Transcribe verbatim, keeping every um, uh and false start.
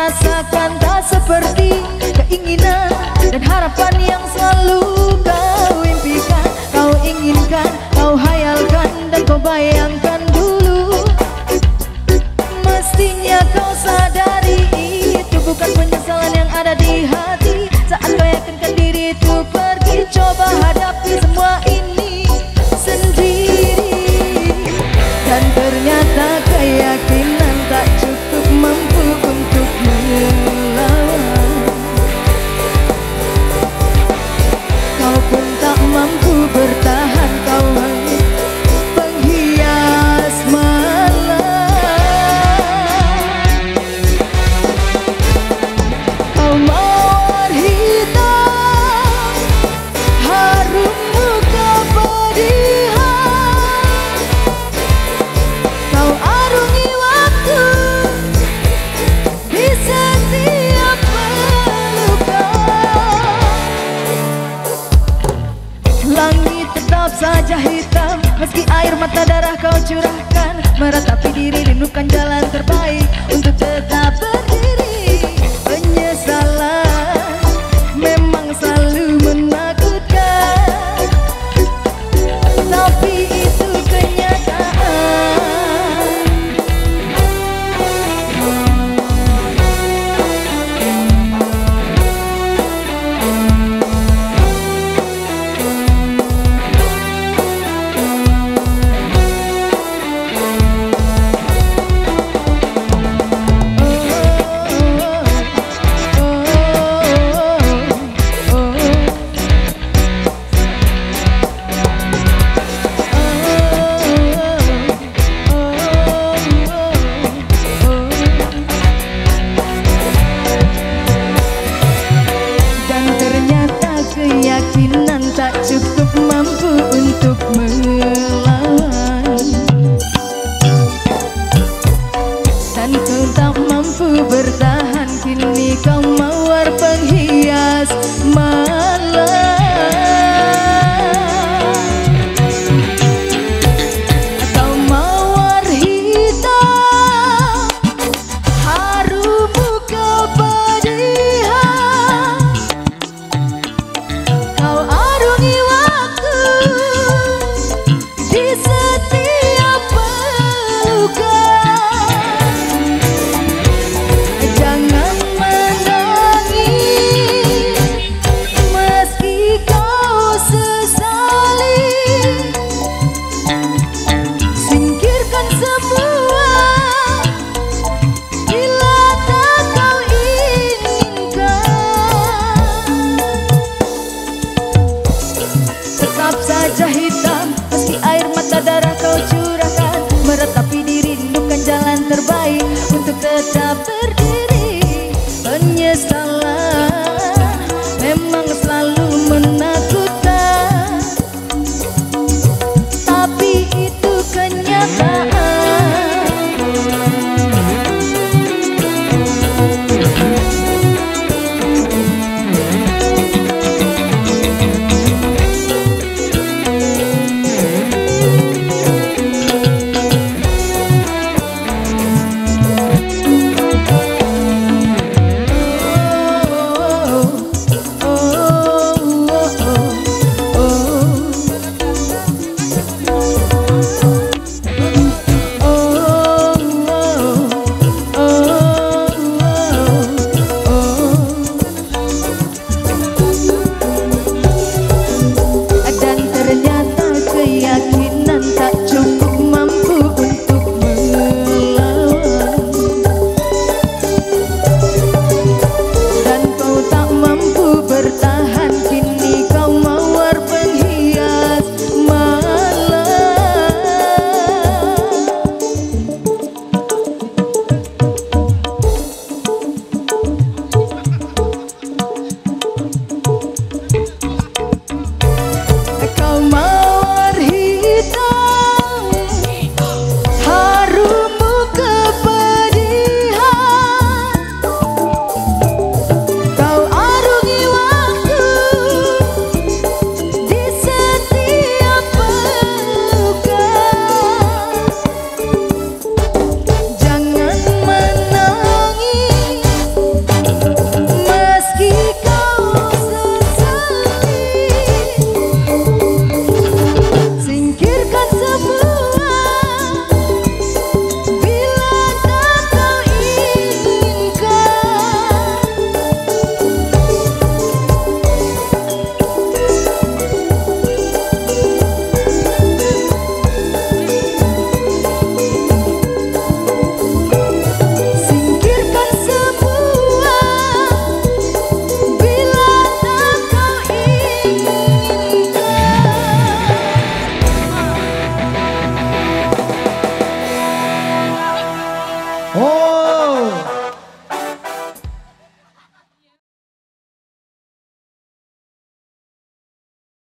Rasakan tak seperti keinginan dan harapan yang selalu kau impikan, kau inginkan, kau hayalkan, dan kau bayangkan dulu. Mestinya kau sadari itu bukan penyesalan yang ada di hati saat kau yakinkan diri itu pergi. Coba hadapi semua ini sendiri. Dan ternyata keyakinan tak cukup mampu untuk melawan. Kau pun tak mampu bertahan, kau hanya penghias malam. Kau mawar hitam, harummu kepedihan. Kau arungi waktu di setiap pelukan. Langit tetap saja hitam, meski air mata darah kau curahkan. Meratapi diri, rindukan jalan terbaik untuk tetap berdiri. Penyesalan memang selalu menakutkan, tapi itu kenyataan. Dan ternyata keyakinan tak cukup mampu untuk melawan. Dan kau tak mampu bertahan, kini kau